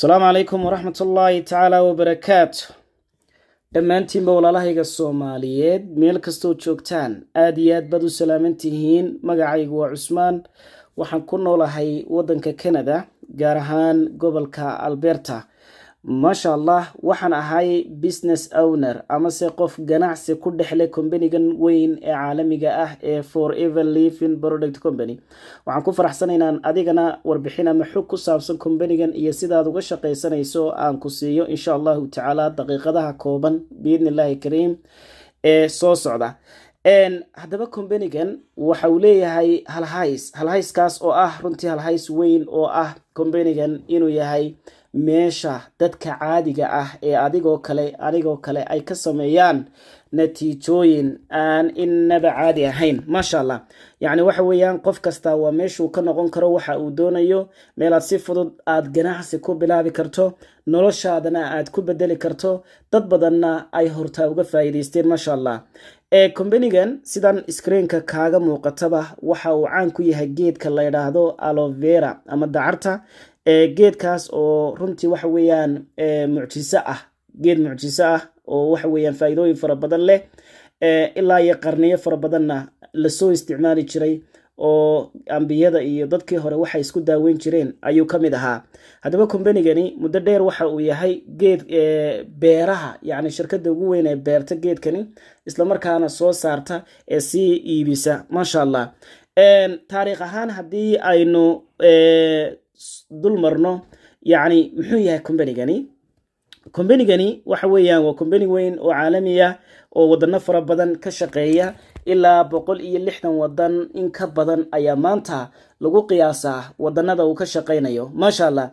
Asalaamu calaykum waraxmat ullaahi tacaala wabarakaatu. Dhammaantiinba walaalahayga Soomaaliyeed, meel kastoo joogtaan, aada iyo aad baad u salaaman tihiin. Magacaygu waa Cusmaan. Waxaan ku noolahay waddanka Canada, gaar ahaan gobolka Alberta. Maasha Allah, waxaan ahay business owner amase qof ganacsi ku dhexle company-gan weyn ee caalamiga ah ee Forever Living Product Company. Waxaan ku faraxsan inaan adigana warbixin ama xog ku saabsan company-gan iyo sidaad uga shaqaysanayso aan ku siiyo, insha Allahu tacaala, daqiiqadaha kooban, biidni Illaahi kariim, ee soo socda. Haddaba company-gan waxa uu leeyahay halhays, halhayskaas oo ah runtii halhays weyn oo ah company-gan inuu yahay meesha dadka caadiga ah ee adigoo kale, anigoo kale, ay ka sameeyaan natiijooyin aan inaba caadi ahayn. Maasha Allah, yacni waxa weeyaan qof kasta waa meeshuu ka noqon karo waxa uu doonayo, meelaad si fudud aad ganacsi ku bilaabi karto, noloshaadana aad ku bedeli karto, dad badanna ay hortaa uga faa'iidaysteen. Maasha Allah, company-gan sidan screen-ka kaaga muuqataba waxa uu caan ku yahay geedka la yidhaahdo aloe vera ama dacarta. Geedkaas oo runtii waxa weeyaan mucjiso ah, geed mucjiso ah oo waxa weeyaan faa'iidooyin fara badan leh, ilaa iyo qarniyo fara badanna lasoo isticmaali jiray, oo ambiyada iyo dadkii hore waxay isku daaweyn jireen ayuu ka mid ahaa. Haddaba company-gani muddo dheer waxa uu yahay geed beeraha, yacni shirkadda ugu weyn ee beerta geedkani, islamarkaana soo saarta ee sii iibisa. Maasha Allah, taariikh ahaan haddii aynu dul marno, yacni muxuu yahay company-gani? Company-gani waxa weeyaan waa company weyn oo caalami ah oo wadano fara badan ka shaqeeya. Ilaa 160 wadan in ka badan ayaa maanta lagu qiyaasaa wadanada uu ka shaqeynayo. Maasha Allah,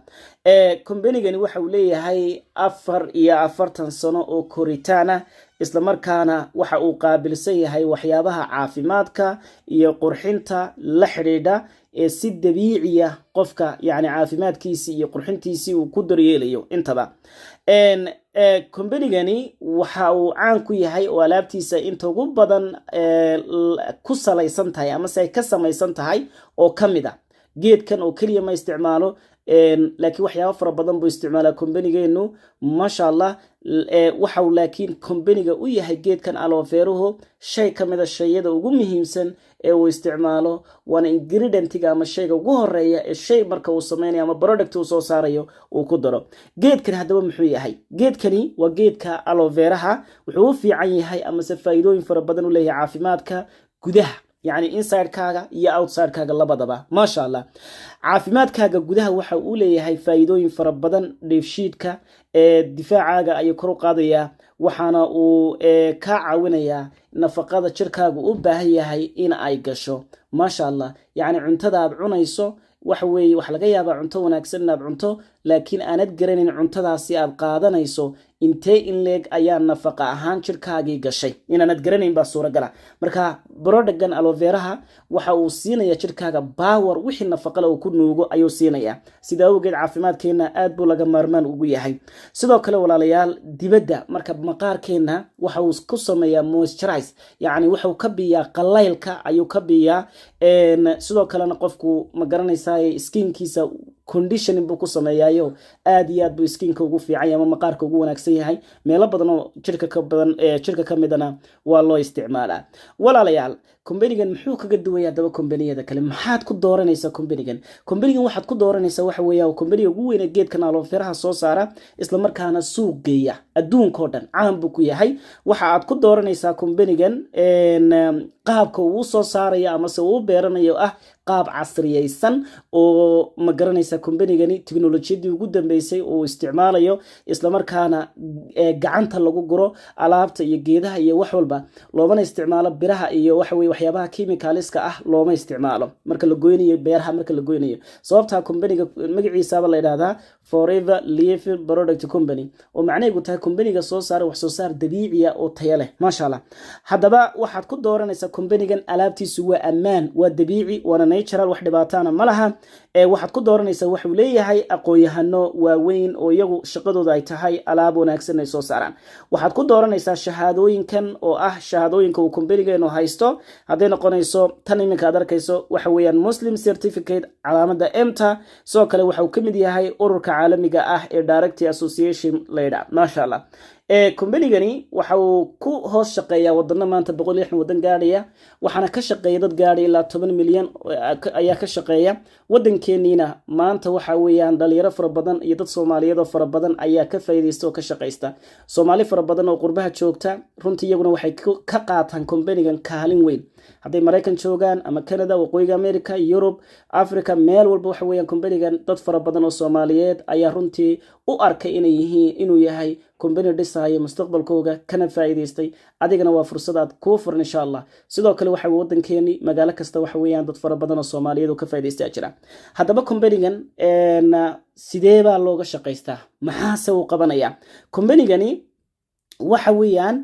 company-gani waxa uu leeyahay 44 sano oo koritaan ah, islamarkaana waxa uu qaabilsan yahay waxyaabaha caafimaadka iyo qurxinta la xidhiidha ee si dabiiciya qofka, yani caafimaadkiisii iyo qurxintiisii, uu ku daryeelayo intaba. Company-gani waxa uu caan ku yahay oo alaabtiisa inta ugu badan ku salaysan tahay amase ay ka samaysan tahay oo ka mid a geedkan oo keliya ma isticmaalo, laakiin waxyaaba fara badan buu isticmaalaa company-geenu. Maasha Allah, waxau laakiin company-ga u yahay geedkan aloe vera-hu shay ka mida shayada ugu muhiimsan ee uu isticmaalo, waana ingredient-iga ama shayga ugu horeeya ee shay marka uu sameynayo ama product uu soo saarayo uu ku daro. Geedkani haddaba muxuu yahay? Geedkani waa geedka aloe vera-ha. Wuxuu u fiican yahay amase faa'iidooyin fara badan u leeyahay caafimaadka gudaha, yacni inside-kaaga iyo outside-kaaga labadaba. Maasha Allah, caafimaadkaaga gudaha waxa uu leeyahay faa'iidooyin fara badan. Dheefshiidka ee difaacaaga ayuu kor u qaadayaa, waxaana uu kaa caawinayaa nafaqada jirkaagu u baahan yahay in ay gasho. Maasha Allah, yacni cuntada aad cunayso waxa weeye waxa laga yaabaa cunto wanaagsan inaad cunto, laakiin aanad garanayn cuntadaasi aad qaadanayso intee in leeg ayaa nafaqa ahaan jirkaagii gashay, inaanad garanayn baa suuragala. Marka product-gan aloe vera-ha waxa uu siinaya jirkaaga power, wixii nafaqale uu ku nuugo ayuu siinaya. Sida awgeed caafimaadkeenna aad buu laga maarmaan ugu yahay. Sidoo kale, walaalayaal, dibadda marka maqaarkeenna waxa uu ku sameeyaa moisturize, yacni wuxuu ka biyaa qalaylka ayuu ka biyaa. Sidoo kalena qofku, ma garanaysaa, skin-kiisa conditioning buu ku sameeyaayo, aad iyo aad buu skin-ka ugu fiican yahay ama maqaarka ugu wanaagsan yahay. Meelo badan oo jirka ka badan, jirka ka midana waa loo isticmaalaa. Walaalayaal, company-gan muxuu kaga duwaya haddaba company-yada kale? Maxaad ku dooranaysaa company-gan? Company-gan waxaad ku dooranaysaa waxa weeya company-ga ugu weyn ee geedkan aloe vera-ha soo saara, islamarkaana suuq geeya adduunkao dhan, caan buu ku yahay. Waxa aad ku dooranaysaa company-gan qaabka uu soo saarayo amase uu beeranayo ah qaab casriyeysan oo, ma garanaysa, company-gani teknolojiyadii ugu dambeysay uu isticmaalayo, islamarkaana gacanta lagu guro alaabta iyo geedaha iyo wax walba. Loomana isticmaalo biraha iyo waxa weye waxyaabaha chemicals-ka ah looma isticmaalo marka la goynayo beeraha, marka la goynayo. Sababtaa company-ga magaciisaba la yidhahdaa Forever Living Product Company, oo macnaheegu tahay company-ga soo saara wax soo saar dabiiciya oo tayo leh. Maasha Allah, haddaba waxaad ku dooranaysaa company-gan alaabtiisu waa ammaan, waa dabiici, waana natural, wax dhibaataana ma laha. Waxaad ku dooranaysaa waxuu leeyahay aqoon-yahano waaweyn oo iyagu shaqadooda ay tahay alaab wanaagsan ay soo saaraan. Waxaad ku dooranaysaa shahaadooyinkan oo ah shahaadooyinka uu kumbanigeenu haysto. Hadday noqonayso tan iminka aad arkayso, waxa weeyaan Muslim Certificate, calaamada emta. Sidoo kale waxa uu ka mid yahay ururka caalamiga ah ee Direct Association laydha. Maasha Allah, kombanigani waxa uu ku hoos shaqeeyaa wadano maanta 160 wadan gaadhaya, waxaana ka shaqeeya dad gaadhaya ilaa 10 milyan ayaa ka shaqeeya. Wadankeeniina maanta waxa weeyaan dhalinyaro fara badan iyo dad Soomaaliyeed oo fara badan ayaa ka faa'iidaysta oo ka shaqaysta. Soomaali fara badan oo qurbaha joogta runtii iyaguna waxay ka qaataan kombanigan kaalin weyn, hadday Maraykan joogaan ama Canada, Waqooyiga America, Yurub, Africa, meel walba. Waxa weeyaan kombanigan dad fara badan oo Soomaaliyeed ayaa runtii u arkay inay yihiin inuu yahay kombani dhisaya mustaqbalkooga, kana faa'iidaystay. Adigana waa fursad aad kuu furan, insha Allah. Sidoo kale waxa wadankeeni magaalo kasta waxa weeyaan dad fara badan oo Soomaaliyeed oo ka faa'iidaystaa jira. Haddaba kombanigan sidee baa looga shaqaystaa? Maxaase uu qabanayaa kombanigani? Waxa weeyaan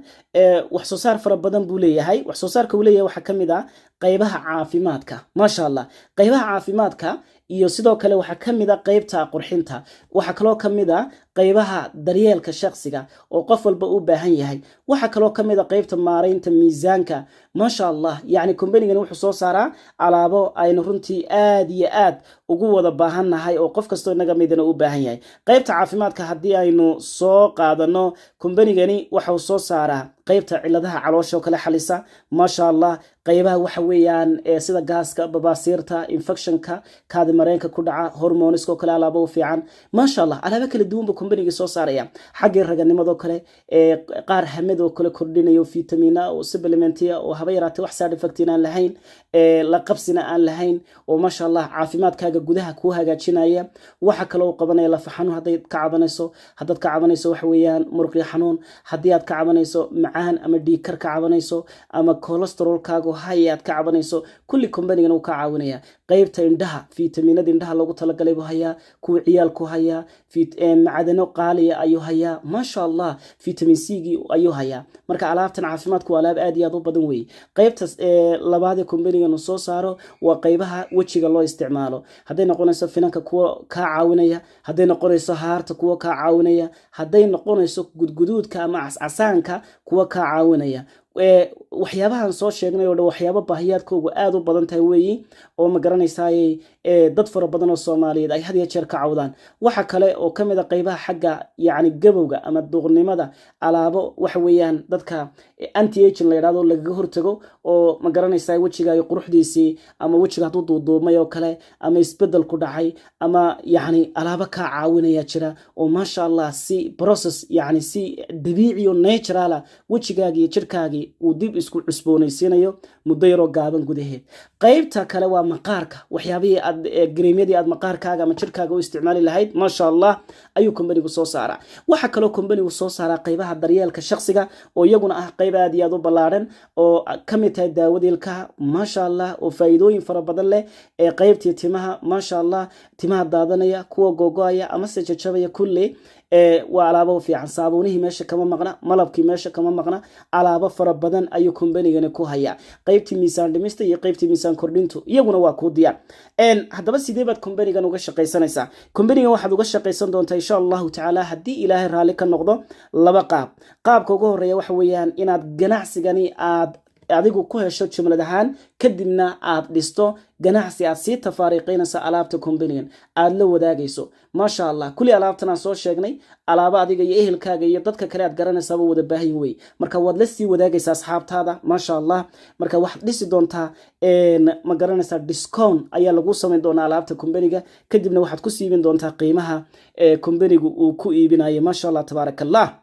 wax soo saar fara badan buu leeyahay. Wax soo saarka uu leeyahay waxaa ka mid ah qaybaha caafimaadka, maasha Allah, qaybaha caafimaadka iyo sidoo kale waxaa ka mid a qeybta qurxinta. Waxaa kaloo ka mid a qaybaha daryeelka shakhsiga oo qof walba u baahan yahay. Waxaa kaloo ka mid a qeybta maaraynta miisaanka. Maasha Allah, yacni kombanigani wuxuu soo saaraa alaabo aynu runtii aad iyo aad ugu wada baahannahay oo qof kastoo inaga midana u baahan yahay. Qaybta caafimaadka haddii aynu soo qaadano, kombanigani waxau soo saaraa qaybta ciladaha caloosha oo kale xalisa, maasha Allah. Qaybaha waxa weeyaan sida gaaska, babaasiirta, infectionka kaadi mareenka ku dhaca, hormoneska oo kale alaabo u fiican. Maasha Allah, alaabo kala duwan buu kombanigii soo saaraya. Xaggii raganimadoo kale, qaar hamadoo kale kordhinayo, vitamina oo supplementiya oo haba yaraatee wax side effect aan lahayn, la qabsina aan lahayn, oo maasha Allah caafimaadkaaga gudaha kuu hagaajinaya. Waxa kaloo uu qabanaya lafa xanuun hadday ka cabanayso, haddaad ka cabanayso waxa weeyaan muruqyo xanuun, haddii aad ka cabanayso macaan ama dhiigkar ka cabanayso ama cholesterolkaagu hay aad ka cabanayso, kulli kombanigan uu ka caawinaya. Qaybta indhaha, fitaminada indhaha loogu talagalay buu hayaa, kuwa ciyaalku hayaa, macdano qaaliya ayuu hayaa, maasha Allah, vitamin C gii ayuu hayaa. Marka alaabtan caafimaadku waa alaab aad iyo aad u badan weeye. Qaybta labaad ee kombanigan uu soo saaro waa qaybaha wejiga loo isticmaalo. Hadday noqonayso finanka kuwa kaa caawinaya, hadday noqonayso haarta kuwa kaa caawinaya, hadday noqonayso gudguduudka ama cascasaanka kuwa kaa caawinaya, waxyaabahan soo sheegnay oo dhan waxyaabo baahiyaadkoogu aada u badan tahay weeyi, oo ma garanaysaaye dad fara badan oo Soomaaliyeed ay had iyo jeer ka cawdaan. Waxa kale oo ka mid a qaybaha xagga yacni gabowga ama duuqnimada, alaabo waxa weeyaan dadka anti aging la yidhahdo lagaga hortago, oo ma garanaysaa wejigaaga quruxdiisii ama wejiga hadduu duuduubmay oo kale ama isbedel ku dhacay ama yacni alaabo kaa caawinaya jira, oo maasha Allah si process, yacni si dabiici oo natural ah wejigaagii iyo jirkaagii uu dib isku cusboonaysiinayo muddo yaroo gaaban gudaheed. Qaybta kale waa maqaarka, waxyaabihii aad gareemyadii aad maqaarkaaga ama jirkaaga u isticmaali lahayd, maasha Allah, ayuu kombanigu soo saaraa. Waxaa kaloo kombanigu soo saaraa qaybaha daryeelka shakhsiga oo iyaguna ah qayb aad iyo aad u ballaadhan, oo ka mid tahay daawada ilkaha, maasha Allah, oo faa'iidooyin fara badan leh, ee qaybtii timaha, maasha Allah, timaha daadanaya, kuwa gogo-aya amase jajabaya, kulli waa alaabo fiican. Saabuunihii meesha kama maqna, malabkii meesha kama maqna. Alaabo fara badan ayuu kombanigani ku hayaa. Qaybtii miisaan dhimista iyo qaybtii miisaan kordhintu iyaguna waa kuu diyaar. Haddaba sidee baad kombanigan uga shaqaysanaysaa? Kombanigan waxaad uga shaqaysan doontaa, insha Allahu tacaala, haddii Ilaahay raalli ka noqdo, laba qaab. Qaabka ugu horeeya waxa weeyaan inaad ganacsigani aad adigu ku hesho jumlad ahaan, kadibna aad dhisto ganacsi aad sii tafaariiqaynayso, alaabta kombanigan aad la wadaagayso. Maasha Allah, kulli alaabtan aan soo sheegnay alaabo adiga iyo ehelkaaga iyo dadka kale aad garanaysaaba wada baahan wey. Marka waad la sii wadaagaysaa asxaabtaada, maasha Allah. Marka waxaad dhisi doontaa, ma garanaysaa, discount ayaa lagu samayn doonaa alaabta kombaniga, kadibna waxaad ku siibin doontaa qiimaha kombanigu uu ku iibinayo. Maasha Allah, tabaaraka Allah.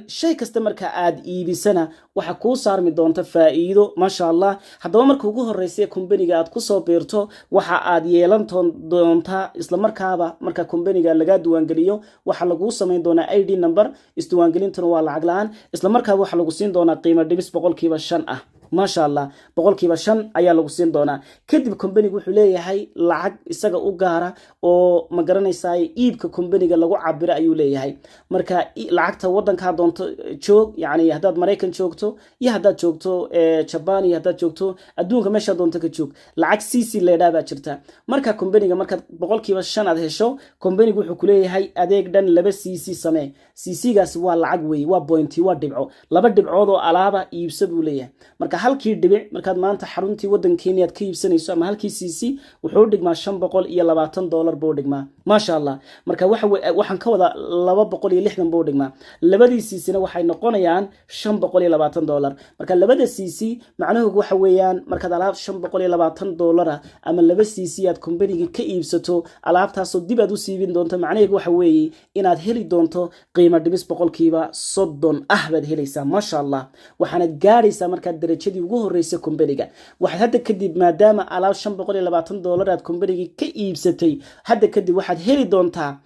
Shay kasta marka aad iibisana waxa kuu saarmi doonta faa'iido, maasha Allah. Haddaba marka ugu horeysa kombaniga aad kusoo biirto, waxa aad yeelan doontaa islamarkaaba marka kombaniga lagaa diiwaangeliyo, waxaa laguu samayn doonaa ID number. Isdiiwaangelintuna waa lacag la-aan. Islamarkaaba waxaa lagu siin doonaa qiimo dhimis 5% ah. Maasha Allah, 5% ayaa lagu siin doonaa. Kadib companygu wuxuu leeyahay lacag isaga u gaara oo, ma garanaysaa, iibka companyga lagu cabiro ayuu leeyahay. Marka lacagta wadankaa doonto joog, yani haddaad Maraykan joogto iyo haddaad joogto Jaban iyo haddaad joogto adduunka meeshaa doonto ka joog, lacag CC leedhaa baa jirta. Marka companyga markaad 5% aad hesho, companygu wuxuu kuleeyahay adeeg dhan 2 CC samee. CC-gaasi waa lacag wey, waa point, waa dhibco. Laba dhibcood oo alaaba iibso buu leeyahay. Marka halkii dhibic markaad maanta xaruntii waddankeeni aad ka iibsanayso ama halkii CC wuxuu u dhigmaa $520 buu dhigmaa, maasha Allah. Marka waxaan ka wadaa 260 buu dhigmaa. Labadii CC-na waxay noqonayaan $520. Marka labada CC macnuhu waxa weeyaan markaad alaab $520 ama 2 CC aad companygii ka iibsato, alaabtaasoo dib aad u siibin doonto, macnaheedu waxa weeye inaad heli doonto qiimo dhimis 30% ah baad helaysaa, maasha Allah. Waxaanad gaadhaysaa markaad darajadii ugu horeysa companyga. Waxaad hadda kadib, maadaama alaab $520 aad companygii ka iibsatay, hadda kadib waxaad heli doontaa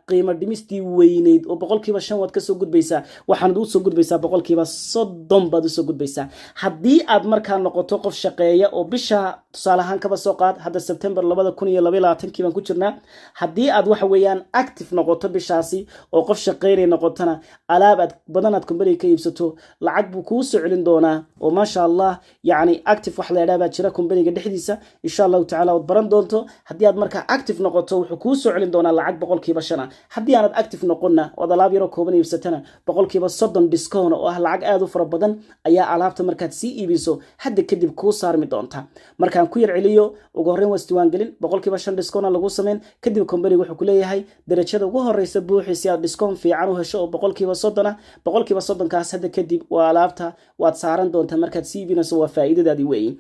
qiimo dhimistii weyneyd oo 5% waad kasoo gudbaysaa, waxaanad usoo gudbaysaa 30% baad usoo gudbaysaa. Haddii aad markaa noqoto qof shaqeeya oo bisha, tusaale ahaan kaba soo qaad hadda Sebtembar 2022-kii baan ku jirnaa, haddii aad waxa weeyaan active noqoto bishaasi oo qof shaqeynay noqotona, alaab aad badan aad companyga ka iibsato, lacag buu kuu soo celin doonaa oo, maasha Allah, yacni active wax la yidhaha baa jira companyga dhexdiisa, insha Allahu tacala ood baran doonto. Haddii aad markaa active noqoto, wuxuu kuu soo celin doonaa lacag 5% ah. Haddii aanad active noqonna ood alaab yaroo kooban iibsatana, 30% discount oo ah lacag aada u fara badan ayaa alaabta markaad sii iibiso hadda kadib kuu saarmi doonta. Markaan ku yar celiyo, ugu horreyn waa isdiiwaangelin, 5% discount lagu sameyn. Kadib companyga wuxuu kuleeyahay darajada ugu horeysa buuxi si aad discount fiican u hesho oo 30% ah. 30%-kaas hadda kadib waa alaabta waad saaran doontaa markaad sii iibinayso, waa faa'iidadaadii weeyi.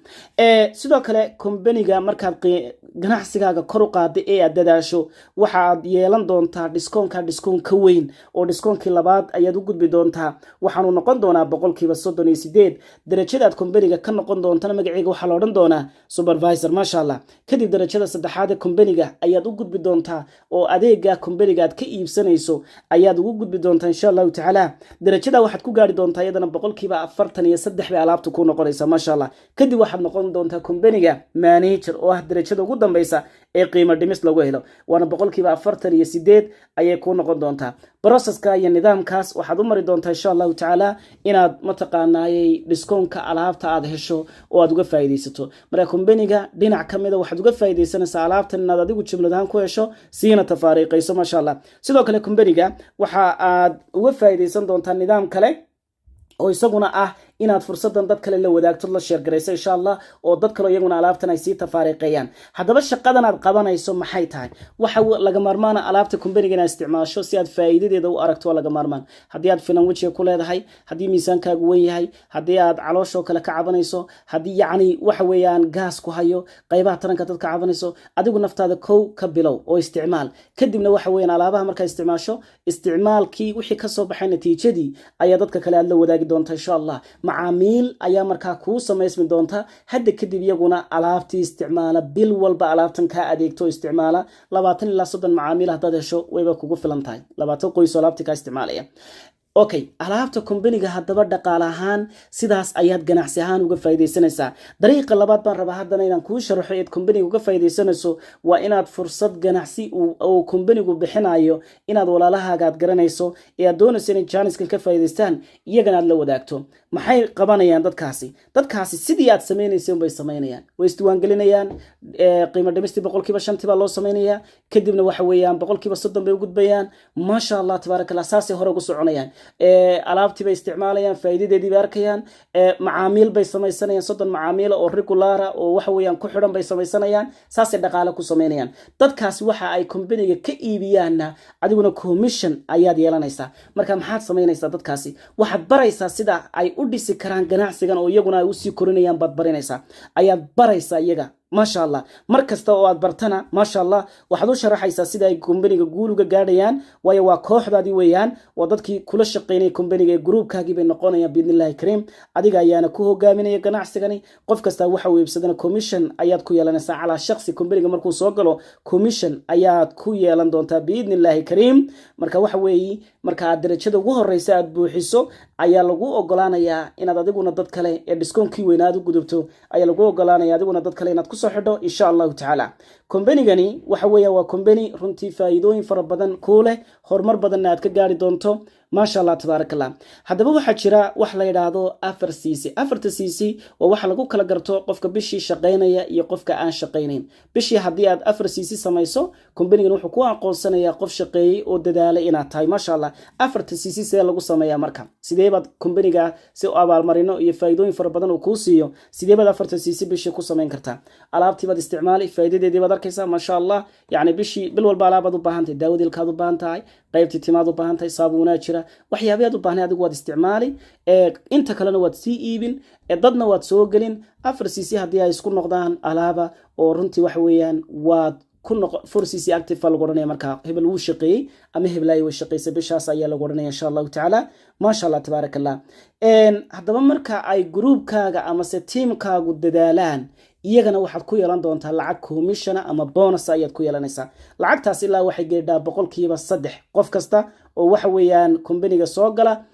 Sidoo kale companyga markaad ganacsigaaga kor u qaada ee aad dadaasho, waxaad yeelan doontaa discountka discount ka weyn oo discountkii labaad ayaad u gudbi doontaa. Waxaanu noqon doonaa 38%. Darajadaad companyga ka noqon doontana magaceega waxaa la odhan doonaa supervisor, maasha Allah. Kadib darajada saddexaad ee companyga ayaad u gudbi doontaa oo adeega companyga aad ka iibsanayso ayaad ugu gudbi doontaa, insha Allahu tacaala. Darajada waxaad ku gaari doontaa iyadana 43% bay alaabta ku noqonaysa, maasha Allah. Kadib waxaad noqon doontaa companyga manager oo ah darajada ugu dambeysa ee qiimo dhimis lagu helo, waana 48% ayay kuu noqon doontaa. Processka iyo nidaamkaas waxaad u mari doontaa, insha Allahu tacaala, inaad mataqaanaayay discountka alaabta aad hesho oo aad uga faa'iidaysato. Marka companyga dhinac ka mida waxaad uga faa'iidaysanaysaa alaabtan inaad adigu jumlad ahaan ku hesho, siina tafaariiqayso, maasha Allah. Sidoo kale companyga waxa aad uga faa'iidaysan doontaa nidaam kale oo isaguna ah inaad fursadan dad kale la wadaagto, la share garayso, insha Allah, oo dad kale iyaguna alaabtan ay sii tafaariiqeeyaan. Haddaba shaqadan aad qabanayso maxay tahay? Waxa laga maarmaana alaabta companyga inaad isticmaasho si aad faa'iidadeeda u aragto. Waa laga maarmaan haddii aad finan wejiga ku leedahay, haddii miisaankaagu wen yahay, haddii aad calooshoo kale ka cabanayso, haddii yacni waxa weeyaan gaas ku hayo, qaybaha taranka dad ka cabanayso. Adigu naftaada kow ka bilow oo isticmaal. Kadibna waxa weeyaan alaabaha markaad isticmaasho, isticmaalkii wixii kasoo baxay, natiijadii ayaa dadka kale aad la wadaagi doonta, insha Allah. Macaamiil ayaa markaa kuu samaysmi doonta hadda kadib, iyaguna alaabtii isticmaala, bil walba alaabtan kaa adeegto isticmaala. 20 ilaa 30 macaamiil haddaad hesho, wayba kugu filan tahay, 20 qoys oo alaabtii kaa isticmaalaya. Okay, alaabta companyga haddaba dhaqaale ahaan sidaas ayaad ganacsi ahaan uga faaidaysanaysaa. Dariiqa labaad baan rabaa haddana inaan kuu sharaxo eed companyga uga faaidaysanayso waa inaad fursad ganacsi uu companygu bixinayo inaad walaalahaaga aad garanayso ee aad doonayso inay jaaniskan ka faa'idaystaan iyagana aad la wadaagto. Maxay qabanayaan dadkaasi? Dadkaasi sidii aad samaynaysa unbay samaynayaan. Way isdiiwaangelinayaan, qiimo dhimistii 5%-tii baa loo samaynayaa. Kadibna waxa weeyaan 30% bay u gudbayaan, maasha Allah, tabaaraka Allah. Saasay hore ugu soconayaan, alaabtii bay isticmaalayaan, faa'iidadeedii bay arkayaan, macaamiil bay samaysanayaan, 30 macaamiila oo regular ah oo waxa weeyaan ku xidhan bay samaysanayaan. Saasay dhaqaale ku samaynayaan dadkaasi. Waxa ay companyga ka iibiyaanna adiguna commission ayaad yeelanaysaa. Marka maxaad samaynaysaa? Dadkaasi waxaad baraysaa sida ay u dhisi karaan ganacsigan oo iyaguna ay usii korinayaan baad barinaysaa, ayaad baraysaa iyaga, maasha Allah. Mar kasta oo aad bartana, maasha Allah, waxaad u sharaxaysaa sida ay companyga guul uga gaadhayaan, waayo waa kooxdaadii weeyaan, waa dadkii kula shaqeynaya companyga ee groupkaagii bay noqonayaan, biidni Illahi kariim. Adiga ayaana ku hogaaminaya ganacsigani. Qof kasta waxa uu iibsadana commission ayaad ku yeelanaysaa. Calaa shaksi companyga markuu soo galo, commission ayaad ku yeelan doontaa, biidni Illahi kariim. Marka waxa weeye marka aad darajada ugu horeysa aad buuxiso Ayaa lagu ogolaanayaa inaad adiguna dad kale ee discountkii weynaad u gudubto. Ayaa lagu ogolaanaya adiguna dad kale inaad kusoo xidho, insha Allahu tacaala. Kombanigani waxa weeya waa kombani runtii faa'iidooyin fara badan kuu leh, horumar badanna aad ka gaari doonto, maasha Allah, tabaarak Allah. Haddaba waxaa jira wax la yidhaahdo afar CC. Afarta CC waa waxa lagu kala garto qofka bishii shaqaynaya iyo qofka aan shaqaynayn. Bishii haddii aad afar CC samayso, kombanigan wuxuu ku aqoonsanayaa qof shaqeeyey oo dadaalay inaad tahay, maasha Allah. Afarta CC sidee lagu sameeyaa marka? Sidee baad kombaniga si abaalmarino iyo faa'iidooyin fara badan uu kuu siiyo, sidee baad afarta CC bishii ku samayn kartaa? Alaabtii baad isticmaali, faa'iidadeedii baad arkaysaa, maasha Allah. Yacni bishii, bil walba alaabaad u baahan tahay, daawadii ilkaad u baahan tahay, qaybtii timaad u baahan tahay, saabuunaa jira, waxyaabayaad u baahnay adigu waad isticmaali, inta kalena waad sii iibin, dadna waad soo gelin. Afar CC haddii ay isku noqdaan alaaba oo runtii waxa weeyaan waad ku noqo four CC active baa lagu odhanaya. Markaa hebel wuu shaqeeyey ama heblaayo way shaqeysay bishaas ayaa lagu odhanaya, insha Allahu tacaala, maasha Allah, tabaarak Allah. Haddaba marka ay groupkaaga amase teamkaagu dadaalaan, iyagana waxaad ku yeelan doontaa lacag commissiona ama bonus ayaad ku yeelanaysaa. Lacagtaas ilaa waxay geedhaa 3% qof kasta oo waxa weeyaan kombaniga soo gala,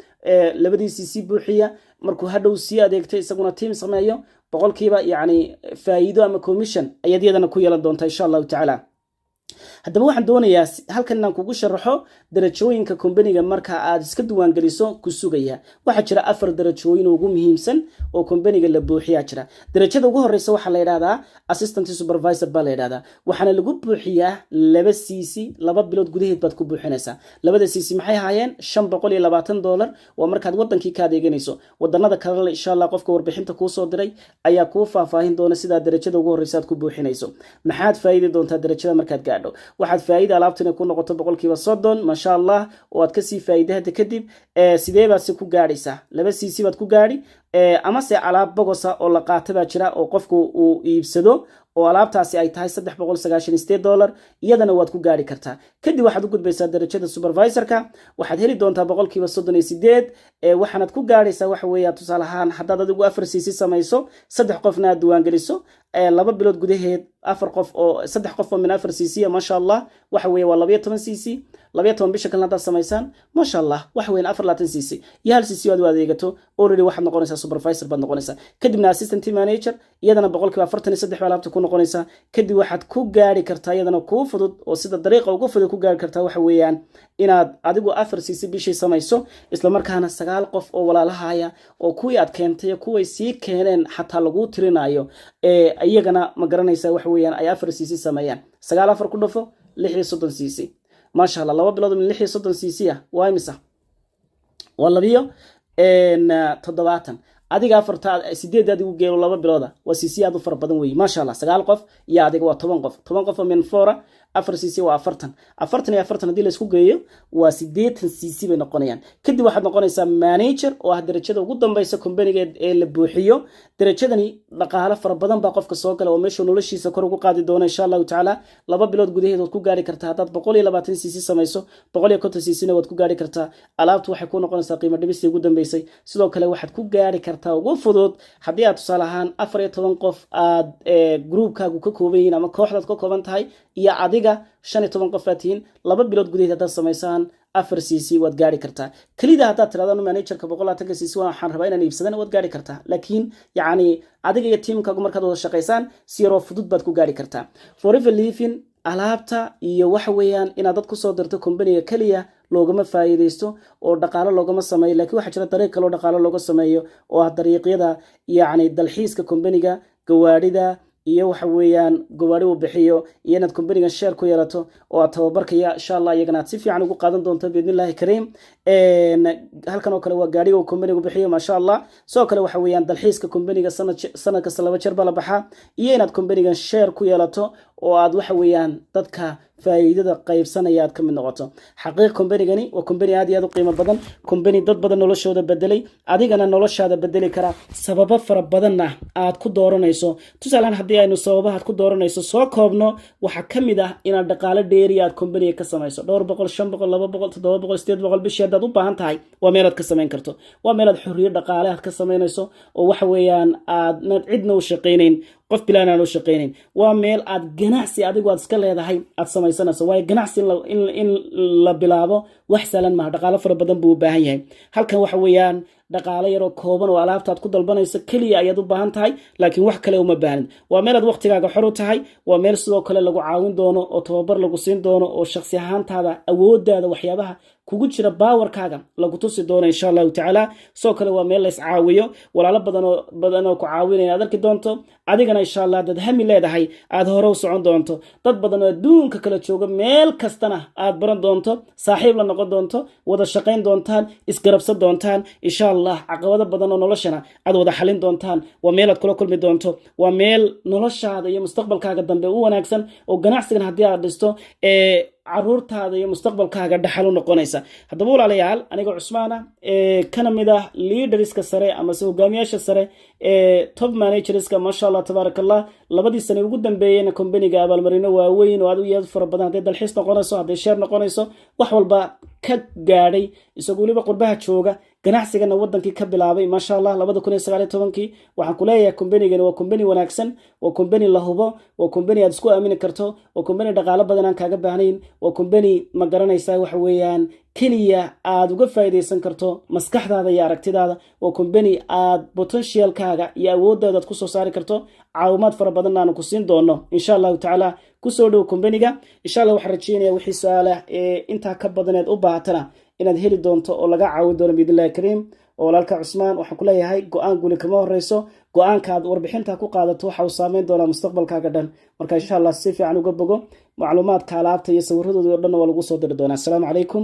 labadiisii si buuxiya, markuu hadhow sii adeegto, isaguna team sameeyo, boqolkiiba yacni faa'iido ama commission ayaad iyadana ku yeelan doontaa, insha Allahu tacaala. Haddaba waxaan doonayaa halkan inaan kugu sharaxo darajooyinka kombaniga marka aad iska diiwaangeliso ku sugaya. Waxaa jira afar darajooyin ugu muhiimsan oo kombaniga la buuxiyaa jira. Darajada ugu horeysa waxaa la yidhahdaa assistant supervisor baa la yidhahdaa, waxaana lagu buuxiyaa laba CC. 2 bilood gudaheed baad ku buuxinaysaa. Labada CC maxay ahaayeen? $520 waa markaad wadankii ka adeeganayso. Wadanada kalena, insha Allah, qofka warbixinta kuu soo diray ayaa kuu faahfaahin doona sidaa darajada ugu horeysa aad ku buuxinayso. Maxaad faa'iidi doontaa darajada markaad gaadho? Waxaad faa'iida alaabta inay ku noqoto 30%, maasha Allah, oo aad kasii faa'iida hadda kadib. Sidee baad si ku gaadhaysaa? Laba CC baad ku gaadhi, amase alaab bogosa oo la qaata baa jira oo qofku uu iibsado oo alaabtaasi ay tahay $398, iyadana waad ku gaari kartaa. Kadib waxaad u gudbaysaa darajada supervisorka. Waxaad heli doontaa 38%, waxaanaad ku gaadhaysaa waxa weeya, tusaale ahaan, haddaad adigu afar CC samayso, saddex qofna aad diiwaangeliso, 2 bilood gudaheed afar qof oo saddex qof oo min afar CC, maasha Allah, waxa weeye waa 12 CC. 12 bisha kalena haddaad samaysaan, maasha Allah, waxa weeyaan 24 CC iyo hal CC aad u adeegato, already waxaad noqonaysaa supervisor baad noqonaysaa. Kadibna assistant manager, iyadana 43% baa alaabta ku noqonaysaa. Kadib waxaad ku gaari kartaa, iyadana kuu fudud oo sida dariiqa ugu fudud ku gaari kartaa, waxa weeyaan inaad adigu afar CC bishii samayso, islamarkaana sagaal qof oo walaalahaya oo kuwii aad keentay, kuway sii keeneen xataa laguu tirinayo, iyagana ma garanaysaa, waxa weeyaan ay afar CC sameeyaan. Sagaal afar ku dhafo, 36 CC, maasha Allah. 2 bilood min 36 CC ah waa imisa? Waa 72. Adiga afarta sideed adigu geelo 2 bilooda waa CC aad u fara badan weeye, maasha Allah. Sagaal qof iyo adiga waa 10 qof. 10 qof oo min four afar CC waa 40. 40 iyo 40 haddii laisku geeyo waa 80 CC bay noqonayaan. Kadib waxaad noqonaysaa manager oo ah darajada ugu dambeysa companiga ee la buuxiyo. Darajadani dhaqaale fara badan baa qofka soo gala oo meeshuu noloshiisa kor ugu qaadi doono, insha Allahu tacaala. 2 bilood gudaheed waad ku gaari kartaa haddaad 120 CC samayso, 150 CC na waad ku gaari kartaa. Alaabtu waxay ku noqonaysaa qiimo dhimistii ugu dambeysay. Sidoo kale waxaad ku gaari kartaa ugu fudud haddii aad tusaale ahaan 14 qof aad groupkaagu ka kooban yihiin ama kooxdaad ka kooban tahay iyo adiga 15 qof aad tihiin, 2 bilood gudaheed haddaad samaysaan afar CC waad gaari kartaa. Kelida haddaad tirahdo managerka 120ka CC waxaan rabaa inaan iibsadana, waad gaari kartaa. Laakiin yacni adiga iyo teamkaagu markaad wada shaqaysaan, si yaroo fudud baad ku gaari kartaa. Forever Living alaabta iyo waxa weeyaan inaad dad kusoo dirto companiga keliya loogama faa'iidaysto oo dhaqaalo loogama sameeyo, laakiin waxaa jira dariiq kaloo dhaqaalo looga sameeyo oo ah dariiqyada yacni dalxiiska companiga, gawaadhida iyo waxa weeyaan gawaari uu bixiyo, iyo inaad companigan share ku yeelato oo aad tababarkaya, insha Allah, iyagana aad si fiican ugu qaadan doonto, biidnillahi kariim. Halkan oo kale waa gaariga uu companigu bixiyo, maasha Allah. Sidoo kale waxa weeyaan dalxiiska companiga sanad sanad kasta laba jeer baa la baxaa, iyo inaad companigan share ku yeelato oo aad waxa weeyaan dadka faa'iidada qaybsanaya aad ka mid noqoto. Xaqiiq, companigani waa company aad iyo aad u qiimo badan, company dad badan noloshooda bedelay, adigana noloshaada bedeli kara, sababo fara badanna aad ku dooranayso. Tusaalehaan, haddii aynu sababaha aad ku dooranayso soo koobno, waxaa ka mid ah inaad dhaqaale dheeriya aad companiga ka samayso. Dhowr boqol, 500, 200, 700, 800 bishii haddaad u baahan tahay, waa meelaad ka samayn karto. Waa meelaad xorriyo dhaqaale aad ka samaynayso oo waxa weeyaan aadna cidna u shaqaynayn, qof bilaan aan u shaqaynayn. Waa meel aad ganacsi adigu aad iska leedahay aad samaysanayso, waayo ganacsi in la bilaabo Wax sahlan maaha, dhaqaalo fara badan buu u baahan yahay. Halkan waxa weeyaan dhaqaalo yaroo kooban oo alaabtaad ku dalbanayso keliya ayaad u baahan tahay, laakiin wax kale uma baahnid. Waa meel aad waqtigaaga xor u tahay. Waa meel sidoo kale lagu caawin doono oo tababar lagu siin doono oo shaksi ahaantaada, awoodaada, waxyaabaha kugu jira, powerkaaga lagu tusi doono, insha Allahu tacaala. Sidoo kale waa meel lays caawiyo, walaalo badanoo badan oo ku caawinaya aad arki doonto. Adigana, insha Allah, haddaad hami leedahay, aad hore u socon doonto. Dad badan oo adduunka kala jooga, meel kastana aad baran doonto, saaxiib la noqon doonto, wada shaqayn doontaan, isgarabsan doontaan, insha Allah. Caqabado badan oo noloshana aad wada xalin doontaan. Waa meel aad kula kulmi doonto. Waa meel noloshaada iyo mustaqbalkaaga dambe u wanaagsan, oo ganacsigan haddii aad dhisto ee caruurtaada iyo mustaqbalkaaga dhaxal u noqonaysa. Haddaba walaalayaal, aniga Cusmaana ee kana mid ah leaderska sare amase hogaamiyaasha sare ee top managerska, maasha Allah, tabaaraka Allah, 2dii sane ugu dambeeyeyna companyga abaalmarino waaweyn oo aad u yeed fara badan, hadday dalxiis noqonayso, hadday share noqonayso, wax walba ka gaadhay, isagoo weliba qurbaha jooga, ganacsigana wadankii ka bilaabay, maasha Allah, 2019kii. Waxaan ku leeyahay, companygani waa company wanaagsan, waa company la hubo, waa company aad isku aamini karto, waa company dhaqaalo badan aan kaaga baahnayn, waa company, ma garanaysaa, waxa weeyaan keliya aad uga faa'iidaysan karto maskaxdaada iyo aragtidaada. Waa company aad potentialkaaga iyo awooddaada aad kusoo saari karto. Caawimaad fara badan aanu ku siin doono, insha Allahu tacaala. Kusoo dhow companyga, insha Allah. Waxaan rajeynaya wixii su-aalah ee intaa ka badaneed u baahatana inaad heli doonto oo laga caawin doono, biidnillahi kariim. Oo walaalka Cusmaan waxaan ku leeyahay, go-aan guli kama horeyso. Go-aankaad warbixinta ku qaadato waxa uu saameyn doonaa mustaqbalkaaga dhan. Marka, insha Allah, si fiican uga bogo macluumaadka alaabta iyo sawiradooda o dhan waa lagu soo diri doonaa. Asalaamu calaykum.